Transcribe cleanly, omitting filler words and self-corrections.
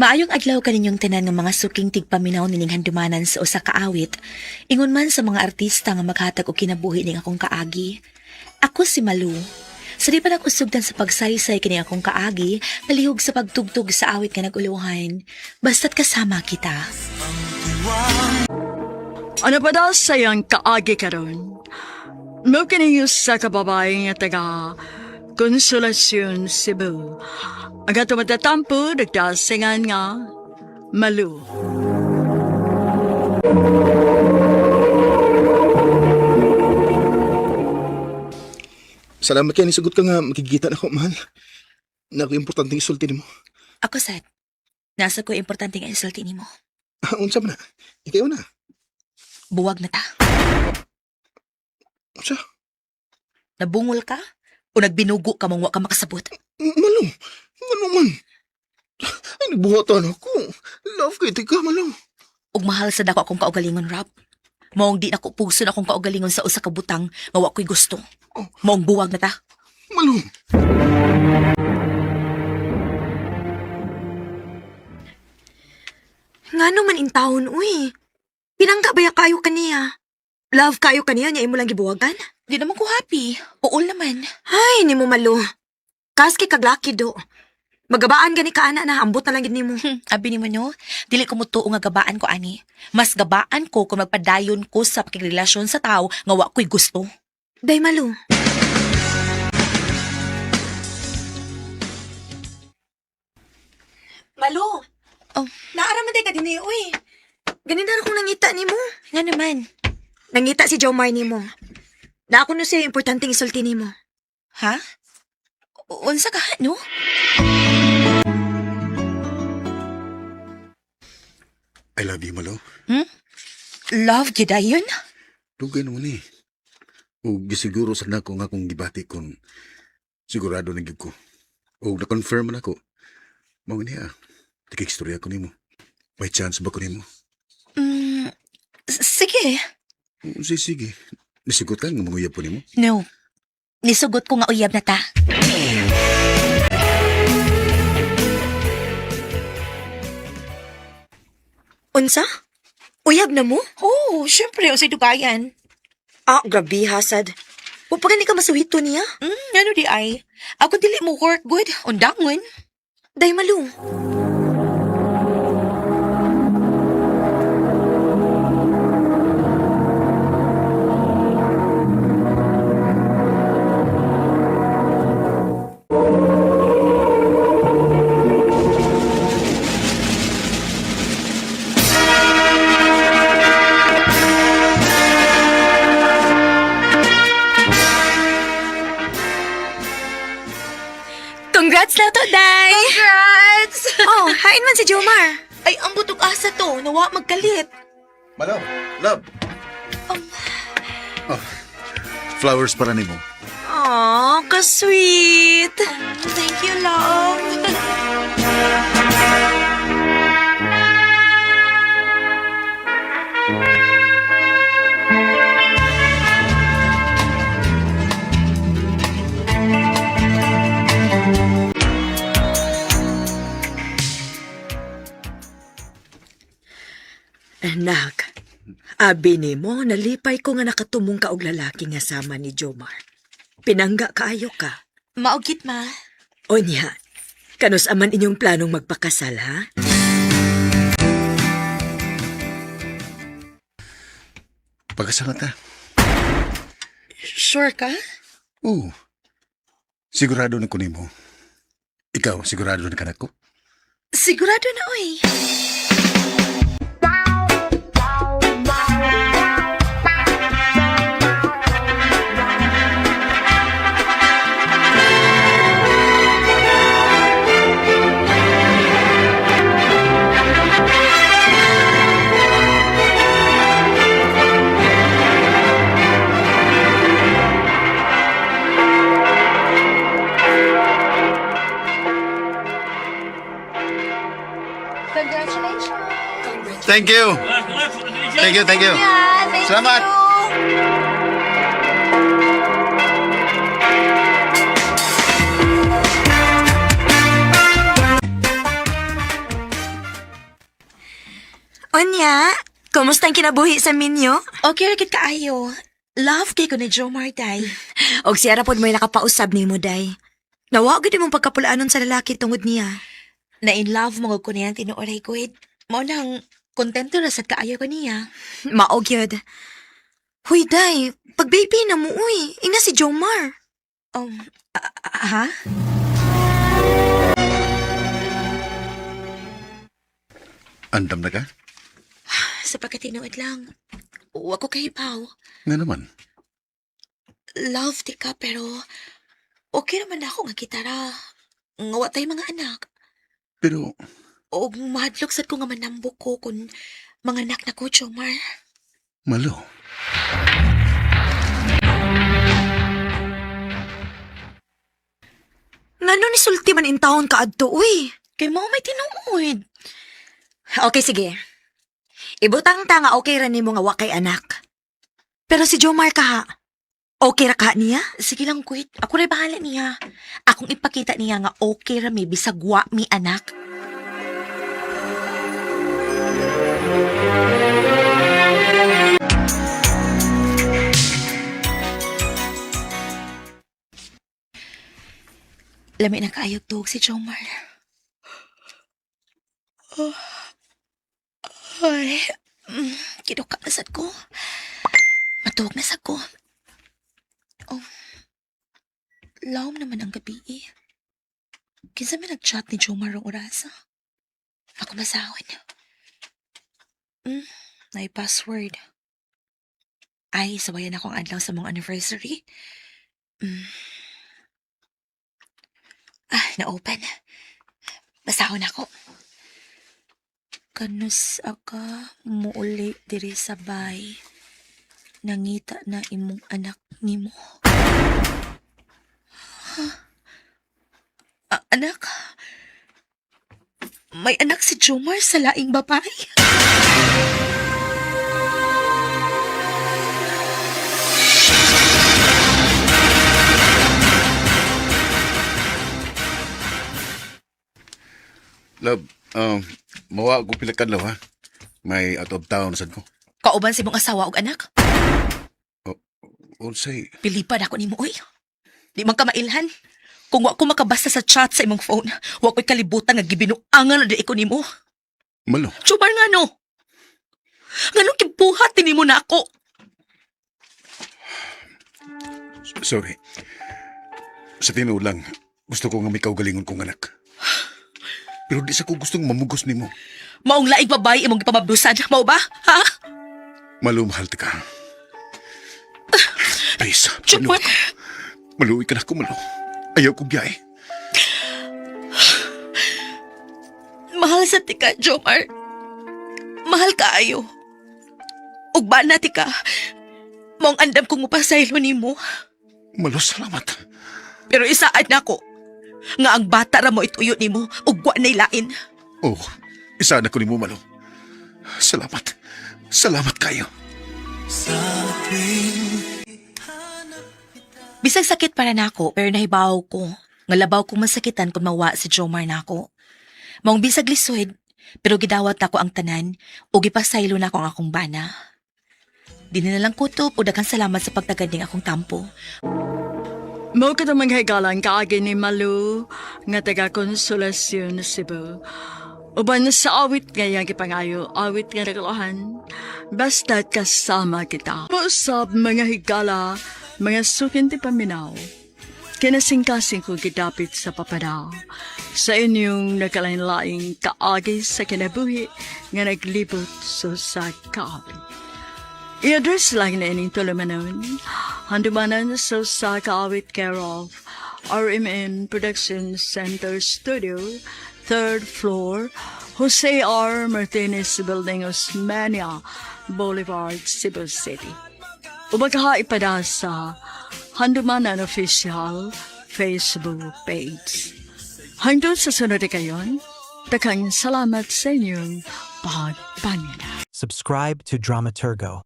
Maayong adlaw kaninyong tanan nga mga suking tigpaminaw nining handumanan sa usa ka awit. Ingon man sa mga artista nga maghatag og kinabuhi ning akong kaagi. Ako si Malu. Sa di pa nakusugdan sa pagsaysay kini akong kaagi, palihog sa pagtugtog sa awit nga naguluhan. Basta't kasama kita. Ano pa daw sayang kaagi karon? Mo kini sa kababae nga taga Consolacion, Cebu. Ang ato matatampo, nagdasingan nga Malu. Salamat kay nisugot ka nga makikita na ko, mahal. Na ako importanteng isulti nimo. Ako sad. Nasa ko importante nga isulti nimo. Ah, unsa man na? Ikaw na. Buwag na ta. Unsa? Nabungol ka? O nagbinugo ka mong wa ka makasabot? Malo. Ano man? Ay, nagbuhatan ako. Love kay tika, malo. Ug mahal sa dako akong kaugalingon, Rob. Maong di nako pugson akong kaugalingon sa usa ka butang nga wa ko'y gusto. Maong buwag na ta. Malo. Ngano man intawon, uy. Pinangga ba ya kayo kaniya? Love kayo kaniya niya imo lang gibuwagan? Di naman ko happy. Uol naman. Ay, nimo malo. Kaski kaglaki do. Magabaan gani ka ana na ambot na lang gid nimo. Abi nimo no, dili ko mutuo nga gabaan ko ani. Mas gabaan ko kung magpadayon ko sa pakigrelasyon sa tao nga wa ko'y gusto. Day malo. Malo. Oh. Naara man day ka dinhi, uy. Ganina ra kong nangita nimo. Nga naman. Nangita si Jomar nimo. Na ako no siya importanteng isulti nimo. Ha? Unsa ka, no? I love you, Malo. Love gyud ayon? Dugay naman eh. O gisiguro sa nako nga akong gibati kung sigurado na gyud ko. O na-confirm na ako. Mao niya. Tikigstorya ko nimo. May chance ba ko nimo? Sige. O, sige, sige. Nisigot ka nga manguyab po nimo. No. Nisugot ko nga uyab na ta. Unsa? Uyab na mo? Oh, syempre, unsay dugayan. Ah, grabe hasad. Wa pa gani ka masuhito niya. Ano di ay? Ako dili mo work good. Undangon. Day malo. Congrats na to, Day! Congrats! Oh, hain man si Jomar. Ay, ang butog asa to. Nawa magkalit. Malo, love. Oh, flowers para nimo. Aw, ka-sweet. Thank you, love. Anak, abi nimo nalipay ko nga nakatumong ka og lalaki nga sama ni Jomar. Pinangga kaayo ka. Maugit, ma. Onya, kanus aman inyong planong magpakasal, ha? Pagkasal na ta. Sure ka? Oo. Sigurado na ko nimo. Ikaw, sigurado na ka na ko? Sigurado na, oy. Congratulations. Thank you. Thank you, thank you. Yeah, thank Salamat. you. Unya, kumusta ang kinabuhi sa minyo? Okay ra gid kaayo. Love kay ko ni Jomar, day. Og siya ra pod mo'y nakapausab nimo, day. Nawa gid imong pagkapulaanon sa lalaki tungod niya. Na in love mo ko niya tinuoray ko. Mao nang kontento ra sad kaayo ko niya. Maog yun. Huy, day, pag baby na mo, uy. Ina si Jomar. Ha? Andam na ka? Sa pagkatinuod lang. Wa ko kahibaw. Nga naman. Love ti ka pero okay naman ako nga gitara. Nga wa tay mga anak. Pero Og mahadlok sad ko nga manambok ko kung mga anak na ko, Jomar. Malo. Ngano ni sulti man in taon ka adto, uy. Kay mao may tinuod. Okay, sige. Ibutang ta nga okay ra nimo nga wa kay anak. Pero si Jomar kaha, okay ra ka niya? Sige lang, Kuit. Ako rin bahala niya. Akong ipakita niya nga okay ra mi bisag wa mi anak. Lami na kaayog tuog si Jomar. Oh. Ay, kinuka na sad ko. Matuog na sad ko. Oh. Lawom naman ang gabi eh. Kinsa may nag-chat ni Jomar ang orasa? Ako masahon. May password. Ay, sawayan akong adlaw sa mong anniversary. Ah, na-open. Basahon ako. Kanus aka muuli diri sa bay. Nangita na imong anak nimo. Ah, anak? May anak si Jomar sa laing babae? Love, mawa ko pila kadlaw ha. May out of town sad ko. Kauban sa imong asawa og anak? Unsay Pilipan ako nimo, oy. Di man ka mailhan. Kung wa ko makabasa sa chat sa imong phone, wa ko'y kalibutan nga gibinuangan na di ko nimo. Malo. Jomar nga no. Nganong gibuhat nimo na ako? Sorry. Sa tinuod lang, gusto ko nga may kaugalingon kong anak. Pero di sa ko gustong mamugos nimo. Maong laing babae imong gipamabdusan, mao ba? Ha? Malo, mahal ta ka. Please, Jomar, Maluwi ka na ako, Malo. Ayaw kong biyahe. mahal sa tika, Jomar. Mahal ka ayo. Ug na tika. Maong andam kong mupasaylo nimo. Malo, salamat. Pero isaad na ko nga ang bata ra mo ituyo nimo ug wa nay lain. Oh, isa na ko nimo, Malo. Salamat. Salamat kayo. Bisag sakit para nako pero nahibaw ko nga labaw kong masakitan kung mawa si Jomar nako. Maong bisag lisod pero gidawat nako ang tanan ug gipasaylo nako ang akong bana. Di na lang kutob o daghang salamat sa pagtagad ning akong tampo. Mo ka mga higalan kaagi ni Malu nga taga Konsolasyon Cebu. Uban sa awit nga iyang gipangayo, awit nga naglahan, basta't kasama kita. Usab mga higala, mga sukin ti paminaw. Kinasingkasing ko gidapit sa papanaw. Sa inyong nakalain-laing kaagi sa kinabuhi nga naglibot so sa kaawit. I-address lang na ining tulumanon. Handumanan sa Sakaawit care of RMN Production Center Studio, third floor, Jose R. Martinez Building, Osmania Boulevard, Cebu City. Umagha ipada sa Handumanan Official Facebook page. Hanggang sa sunod kayon, daghang salamat sa inyong pagpangina. Subscribe to Dramaturgo.